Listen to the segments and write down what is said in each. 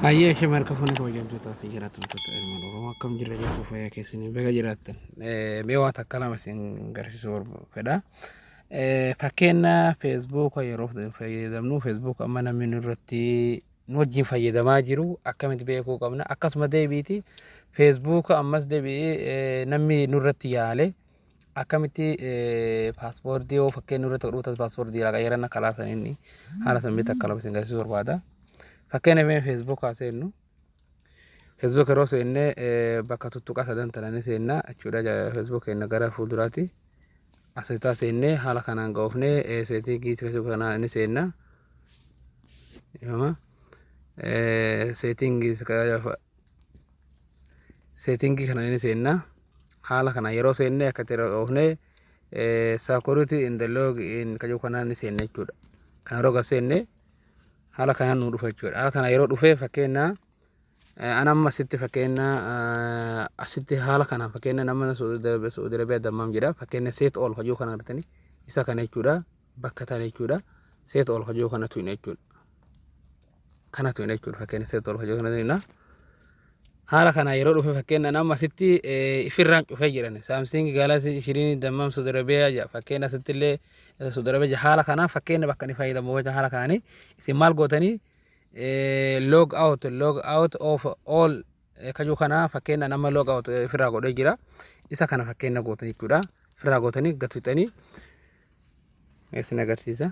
Hayyee ishee marka fuunee kabajamtootaa fi jiraattoota ilmaan Oromoo akkam jirra jirtu fayyaa keessanii baga jiraattan. Mee waan takka lama isin garsiisuu fedha. Fakkeenya feesbuuka yeroo fayyadamnu feesbuuka amma namni nurratti nu wajjin fayyadamaa jiru akkamitti beekuu qabna. Akkasuma deebiiti feesbuuka ammas deebi'ee namni nurratti yaale akkamitti paaspoortii yoo fakkeenya nurratti godhuu taate paaspoortii jalaa qayyaranna kalaa san inni haala san beekta akka lama isin garsiisuu barbaada. Fakkeenya mee feesbuuka haa seennu. Facebook yeroo seenne bakka tuttuqaa sadan tana ni seenna jechuudha. Facebook keenya gara fuulduraatti asitaa seennee haala kanaan ga'oofnee seetingii Facebook kanaa ni seenna. Ifama. Seetingii seetingii kana ni seenna. Haala kana yeroo seenne akkatti yeroo ga'oofnee security in the log in kajuu kanaa ni seenna jechuudha. Kana yeroo gad seenne haala kanaan nu dhufa jechuudha. Haala kana yeroo dhufee fakkeenya an amma asitti fakkeenya asitti haala kanaan fakkeenya nama Saudi Arabiyaa Dammaam jedha. Fakkeenya seet ol hojii kana argitanii isa kana jechuudha. Bakka tana jechuudha. Seet ol hojii kana tuqna jechuudha. Kana tuqna jechuudha. Fakkeenya seet ol hojii kana tuqna. Haala kana yeroo dhufe fakkeenya nama asitti ifirraan cufee jedhan. Saamsing Galaxy 20 Dammaam Saudi Arabiyaa jedha. Fakkeenya asitti illee Saudi Arabiyaa jedha. Haala kanaan fakkeenya bakka inni fayyadamu haala kanaanii isin maal gootanii log out log out of all kajuu kana fakkeenya nama log out ofirraa godhee jira. Isa kana fakkeenya gootan jechuudha. Ofirraa gootanii gad fixanii isin agarsiisa.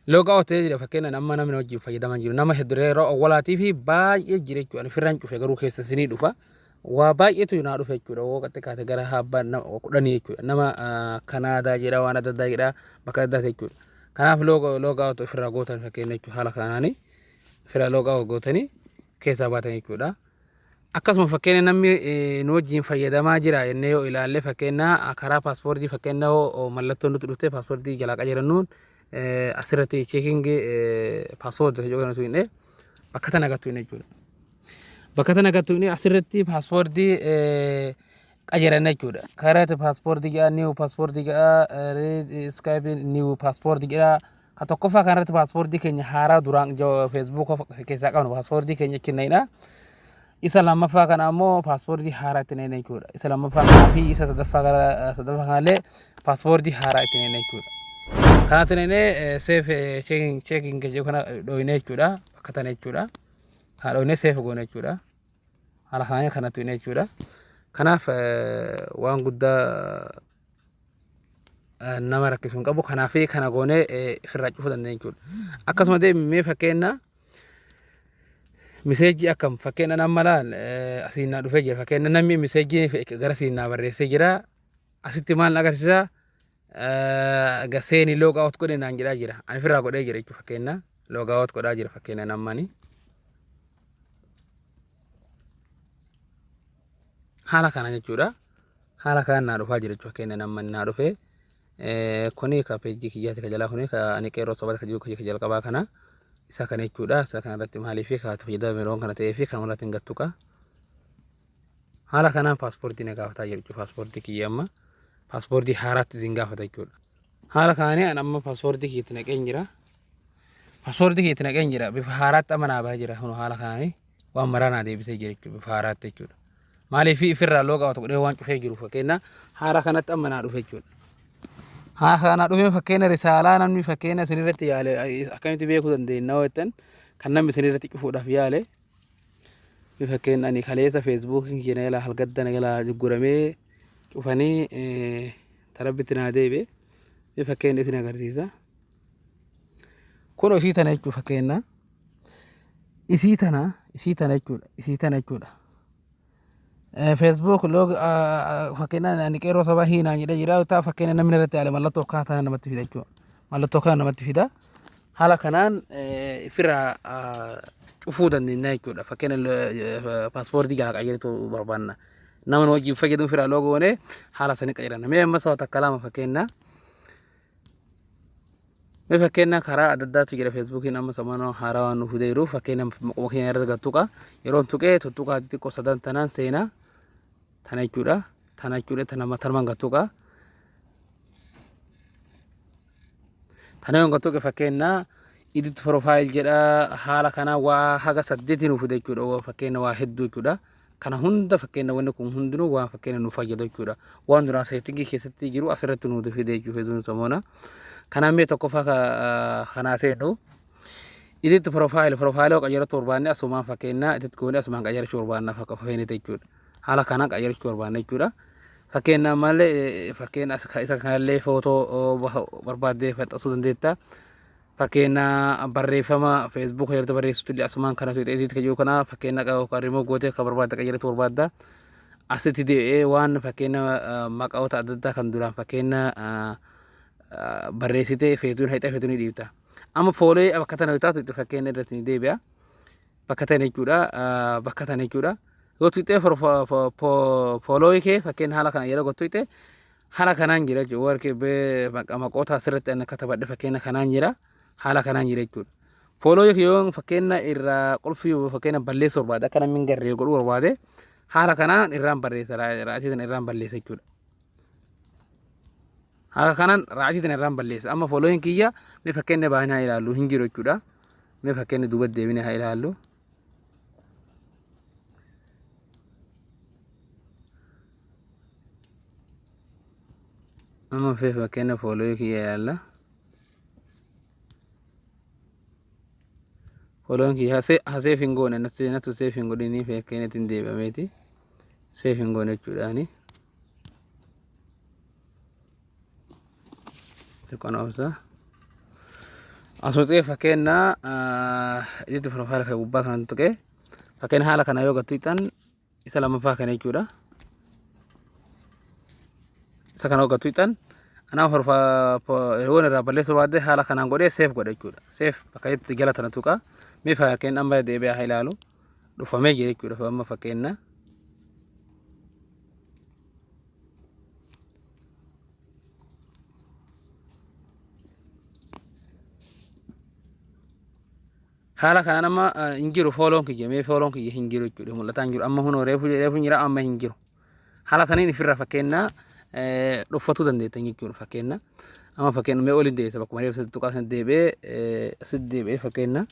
Log out jira fakkeenya nama namni wajjin fayyadamaa jiru nama hedduu yeroo awwalaatii fi baay'ee jira jechuudha. Ofirraan cufe garuu keessa isinii dhufa. Waa baay'eetu naa dhufe jechuudha. Woo qaxxee kaate gara habbaa 10 jechuudha. Nama Kanaadaa jedha waan adda addaa jedha bakka adda addaa jechuudha. Kanaaf log out ofirraa gootan fakkeenya jechuudha. Haala kanaanii ofirraa log out gootanii keessaa baatan jechuudha. Akkasuma fakkeenya namni nu wajjin fayyadamaa jira jennee yoo ilaalle fakkeenya karaa paaspoortii fakkeenya yoo mallattoon nutti dhufte paaspoortii jalaa qajeelannuun asirratti checking paaspoortii yoo kanatu hin bakka tana agartu jechuudha. Bakka tana agartu asirratti paaspoortii qajeelanna jechuudha. Karaa paaspoortii jedha new paaspoortii jedha Skype new paaspoortii jedha. Ka tokkoffaa kanarratti paaspoortii keenya haaraa duraan feesbuuka keessaa qabnu paaspoortii keenya achi naqna. Isa lammaffaa kana ammoo paaspoortii haaraa itti naqna jechuudha. Isa lammaffaa kanaa fi isa sadaffaa gara sadaffaa kanallee paaspoortii haaraa itti naqna jechuudha. Kanatti naqnee save checking checking jedhu kana dhooyne jechuudha. Bakka tana jechuudha. Kana dhooyne save goone jechuudha. Haala kanaan kanatti dhooyne jechuudha. Kanaaf waan guddaa nama rakkisuu hin qabu. Kanaaf kana goonee ofirraa cufuu dandeenya jechuudha. Akkasuma deemee fakkeenya miseejii akkam fakkeenya nama laal asiin naa dhufee jira. Fakkeenya namni miseejii gara siin naa barreessee jira. Asitti maal na agarsiisa? Seeni log out godhe naan jedhaa jira. Ani ofirraa godhee jira jechuudha fakkeenya log out godhaa jira fakkeenya namani. Haala kana jechuudha. Haala kanaan naa dhufaa jira jechuudha fakkeenya namni naa dhufee. Kuni ka peejii kiyyaati ka jalaa kuni ka ani qeerroo sabaati ka jiru ka jalqabaa kana isa kana jechuudha. Isa kana irratti maaliif ka fayyadame yeroon kana ta'ee fi kan irratti hin gattuqa. Haala kanaan paaspoortii na gaafataa jira jechuudha. Paaspoortii kiyya amma paaspoortii haaraatti isin gaafata jechuudha. Haala kanaan ani amma paaspoortii kiyyatti naqeen jira. Paaspoortii kiyyatti naqeen jira. Bifa haaraatti amma naa bahee jira. Kun haala kanaan waan maraa naa deebisee jira jechuudha. Bifa haaraatti jechuudha. Maaliif ifirraa log out godhee waan cufee jiru fakkeenya haala kanatti amma naa dhufe jechuudha. Haala kana dhufee fakkeenya risaalaa namni fakkeenya isinirratti yaale akkamitti beekuu dandeenya yoo jettan kan namni isinirratti cufuudhaaf yaale fakkeenya ani kaleessa feesbuukiin kiyya na jalaa halgadda na jalaa jugguramee cufanii tarabbitti naa deebi'e fakkeenya isin agarsiisa. Kun isii tana jechuudha fakkeenya. Isii tana isii tana jechuudha isii tana jechuudha. Facebook log fakkeenya ani qeerroo sabaa hiinaan jedhee jira taa fakkeenya namni irratti yaale mallattoo akkaataa namatti fida jechuudha. Mallattoo kana namatti fida. Haala kanaan ofirraa cufuu dandeenya jechuudha. Fakkeenya paaspoortii jalaa qajeelchuu barbaanna. Nama nu wajjin fayyadamu ofirraa log goonee haala sanii qajeelanna. Mee amma sababa takka lama fakkeenya. Mee fakkeenya karaa adda addaatu jira feesbuukiin amma samanoo haaraa waan nuuf fidee jiru fakkeenya maquma keenya irratti gad tuqa. Yeroo tuqee tuttuqaa xixiqqoo sadan tanaan seenaa tana jechuudha. Tana jechuudha tana tanumaan gad tuqa. Tana yoon gad tuqe fakkeenya Edit profile jedha. Haala kanaa waa haga saddeetii nuuf fida jechuudha. Fakkeenya waa hedduu jechuudha. Kana hunda fakkeenya wanni kun hundinuu waan fakkeenya nu fayyadu jechuudha. Waan duraan setting keessatti jiru asirratti nuuf fide jechuudha feezuun samoona. Kanaan mee tokkoffaa kanaa seenu. Edit profile, profile qayyarachuu barbaanne asumaan fakkeenya edit goone asumaan qayyarachuu barbaanna fakkeenya jechuudha. Haala kanaan qayyarachuu barbaanna jechuudha. Fakkeenya malee fakkeenya isa kanallee footoo barbaaddee maxxansuu dandeetta. Fakkeenya barreeffama Facebook irratti barreessitu illee asumaan kana edit kan jiru kana fakkeenya remove gootee akka barbaadde qayyarachuu barbaadda. Asitti deebi'ee waan fakkeenya maqaawota adda addaa kan duraan fakkeenya barreessitee feetuun haxee feetuun ni dhiibta. Amma follow bakka tana yoo taatu itti fakkeenya irratti ni deebi'a. Bakka tana jechuudha. Bakka tana jechuudha. Yoo tuqxee follow kee fakkeenya haala kana yeroo tuqxe haala kanaan jira jechuudha. Warqee maqoota asirratti ani katabadhe fakkeenya kanaan jira. Haala kanaan jira jechuudha. Follow yoo fakkeenya irraa qulfii fakkeenya balleessuu barbaade, akka namni hin garree godhuu barbaade, haala kanaan irraan barreessa, raatii sana irraan balleessa jechuudha. Haala kanaan raatii sana irraan balleessa. Amma following kiyya mee fakkeenya baay'inaa haa ilaallu, hin jiru jechuudha. Mee fakkeenya duuba deebinee haa ilaallu. Amma fee fakkeenya follow kiyya ilaalla. Following kiyya save hin goone, natu save hin godhinii fakkeenya ittiin deebi'ameeti. Save hin goone jechuudhaani. Xiqqoon obsa. Asooxee fakkeenya edit profile kan gubbaa kan tuqee fakkeenya haala kana yoo gattu ixan isa lammaffaa kana jechuudha. Isa kana yoo gattu ixan anaaf yoon irraa balleessuu baadde haala kanaan godhee save godha jechuudha. Save bakka itti jala tana tuqa. Mee fakkeenya amma deebi'ee haa ilaalu. Dhufamee jira jechuudha amma fakkeenya. Haala kanaan amma hin jiru follown kiyya, mee follown kiyya hin jiru jechuudha, mul'ataa hin jiru. Amma hunoo reefu reefu jira, amma hin jiru. Haala saniin ifirra fakkeenya dhuffatuu dandeettan jechuudha fakkeenya. Amma fakkeenya mee oliin deebisa, bakkuma reefu sitti tuqaa sana deebi'ee asitti deebi'ee fakkeenya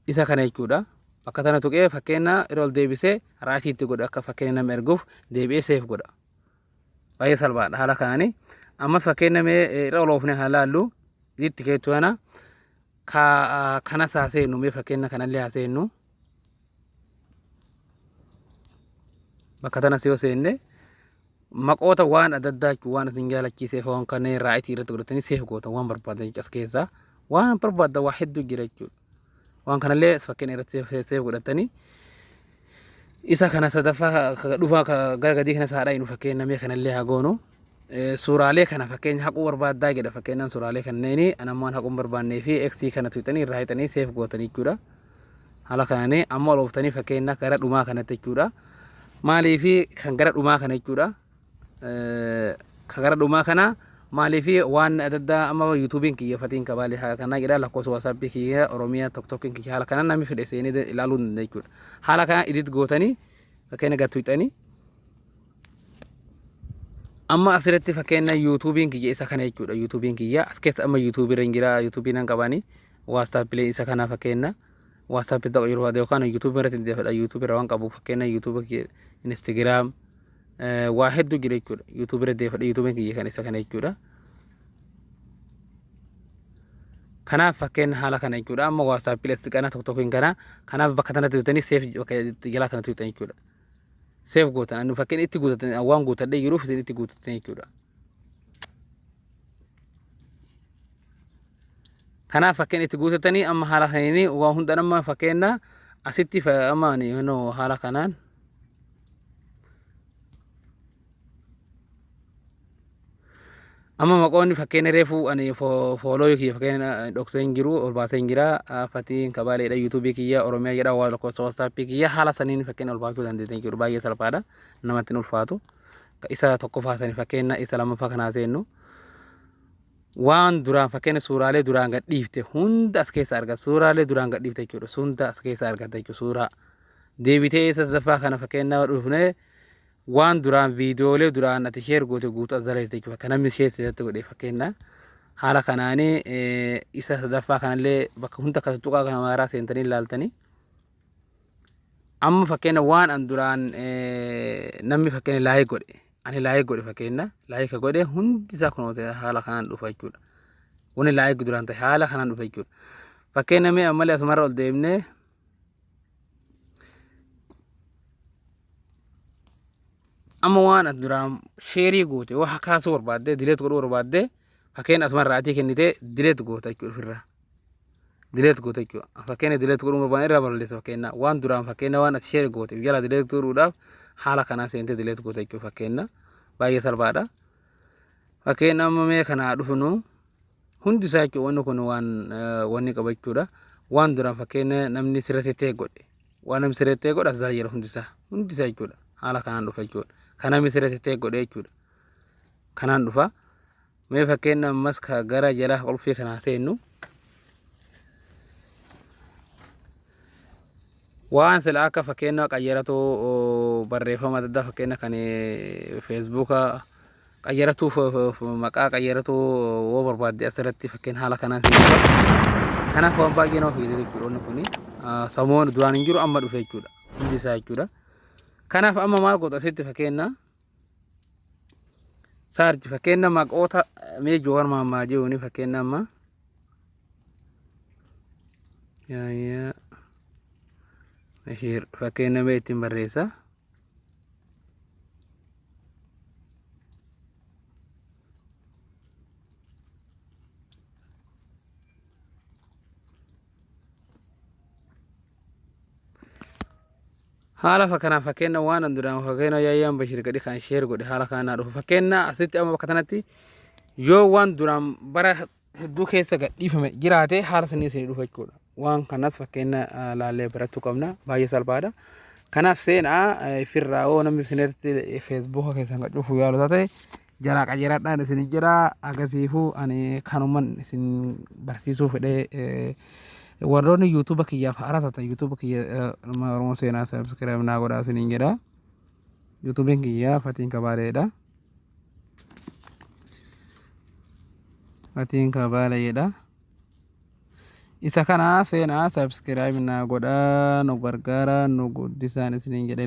isa kana jechuudha. Bakka tana tuqee fakkeenya yeroo ol deebisee right itti godha, akka fakkeenya nama erguuf deebi'ee save godha. Baay'ee salphaadha haala kanaani. Ammas fakkeenya mee irra ol oofnee haa laallu. Itti keettu kana kanas haa seennu, mee fakkeenya kanallee haa seennu. Bakka tanas yoo seenne maqoota waan adda addaa jechuun waan isin jaalachiisee foon kanneen right irratti godhatanii save gootan waan barbaadan as keessaa waan barbaadan waa hedduu jira jechuudha. Waan kanallee fakkeenya irratti save godhatanii isa kana sadaffaa dhufaa gara gadii kana saadhaa hin fakkeenya mee kanallee haa goonu. Suuraalee kana fakkeenya haquu barbaaddaa jedha. Fakkeenyaan suuraalee kanneeni anammaan haquu hin barbaannee fi X kana tuqxanii irraa hixanii save gootanii jechuudha. Haala kanaanii amma ol ooftanii fakkeenya gara dhumaa kanatti jechuudha. Maaliifi kan gara dhumaa kana jechuudha. Kan gara dhumaa kana maaliifi waan adda addaa amma YouTubeiin kiyya fatiin kabaalee haala kanaa jedha, lakkoofsa WhatsAppii kiyya, Oromiyaa, TikTokiin kiyya haala kanaan namni fedhe seenee ilaaluu danda'a jechuudha. Haala kanaan edit gootanii fakkeenya gad tuqxanii amma asirratti fakkeenya YouTubeiin kiyya isa kana jechuudha. YouTubeiin kiyya as keessa amma YouTubeii irra hin jira, YouTubeii nan qabani, WhatsAppiilee isa kana fakkeenya WhatsAppii ta'u yeroo yookaan YouTubeii irratti deefadha, YouTubeii irra waan qabu fakkeenya YouTubeii kiyya, Instagram waa hedduu jira jechuudha. YouTubeii irra deefadha, YouTubeiin kiyya kan isa kana jechuudha. Kanaaf fakkeenya haala kana jechuudha. Amma WhatsAppiilee asitti kana tokko tokkoon kana kanaaf bakka tanatti tuqxanii save bakka jalaa tana tuqxan jechuudha. Save gootan ani fakkeenya itti guutatan waan guutadhee jiruuf isin itti guutatan jechuudha. Kanaaf fakkeenya itti guutatanii amma haala kanaan waa hunda amma fakkeenya asitti amma ani haala kanaan amma maqoonni fakkeenya reefu ani follow kiyya fakkeenya dhoksee hin jiru, ol baasee hin jira. Fatiin kabaaleedha, YouTubeii kiyya Oromiyaa jedha, waa lakkoofsa WhatsAppii kiyya haala saniin fakkeenya ol baasuu dandeettan jechuudha. Baay'ee salphaadha, namatti hin ulfaatu. Isa tokkoffaa sanii fakkeenya isa lammaffaa kanaa seennu. Waan duraan fakkeenya suuraalee duraan gad dhiifte hunda as keessa argata, suuraalee duraan gad dhiifte jechuudha, hunda as keessa argata jechuudha. Suuraa deebitee isa sadaffaa kana fakkeenya dhufnee waan duraan viidiyoolee duraan ati share goote guutuu as jala jechuudha. Kan namni share sirratti godhe fakkeenya Haala kanaanii isa sadaffaa kanallee bakka hunda akka tuttuqaa kana maaraa seentanii ilaaltanii. Amma fakkeenya waan an duraan namni fakkeenya like godhe, ani like godhe, fakkeenya like godhe hundi isaa kun haala kanaan dhufa jechuudha. Wanni like duraan ta'e haala kanaan dhufa jechuudha. Fakkeenya mee ammallee asumarra ol deemnee amma waan ati duraan share goote waa kaasuu barbaadde, delete godhuu barbaadde, fakkeenya asumarraa atii kennitee delete goota jechuudha ofirraa. Delete goota jechuudha. Fakkeenya delete godhuu barbaadne irraa balleessa. Fakkeenya waan duraan, fakkeenya waan ati share goote jala delete godhuudhaaf haala kanaan seentee delete goota jechuudha fakkeenya. Baay'ee salphaadha. Fakkeenya amma mee kanaa dhufnu hundi isaa jechuudha, wanni kun waan wanni qaba jechuudha. Waan duraan fakkeenya namni sirriitti ta'e godhe, waan namni sirriitti ta'e godhe as jala jira, hundi isaa jechuudha. Haala kanaan dhufa jechuudha. Kan namni sirriitti ta'e godhe jechuudha. Kanaan dhufa. Mee fakkeenya ammas ka gara jala qulfii kanaa seennu. Waan sila akka fakkeenya qayyaratoo barreeffama adda addaa, fakkeenya kan Facebooka qayyaratuuf, maqaa qayyaratuu woo barbaadde, asirratti fakkeenya haala kanaan siin dhufa. Kanaaf waan baay'ee nama fayyadu jechuudha wanni kuni. Samoon duraan hin jiru, amma dhufe jechuudha. Hundi isaa jechuudha. Kanaaf amma maal godha asitti? Fakkeenya search, fakkeenya maqoota mee Joowar Maammaa jiruuni, fakkeenya amma yaayyaa Bashiir fakkeenya mee ittiin barreessa. Haala kanaan fakkeenya waan an duraan fakkeenya Yaayyaan Bashir gadi kan share godhe haala kanaan dhufa. Fakkeenya asitti amma bakka kanatti yoo waan duraan bara hedduu keessa gadhiifame jiraate haala sanii isinii dhufa jechuudha. Waan kanas fakkeenya laallee barachuu qabna, baay'ee salphaadha. Kanaaf seenaa ifirraa yoo namni isinirratti Facebooka keessan kan cufu yaalu taate jalaa qajeeladhaan isin jira. Agasiifuu ani kanuman isin barsiisuu fedhee. Warroonni YouTubea kiyyaaf haaraa taatan YouTubea kiyya Ilma Oromoo Seenaa subscribe naa godhaa isiniin jedha. YouTubeiin kiyya Fatiin Kabaaleedha. Fatiin Kabaaleedha. Isa kana seenaa subscribe naa godhaa, nu gargaara, nu guddisaan isiniin jedha.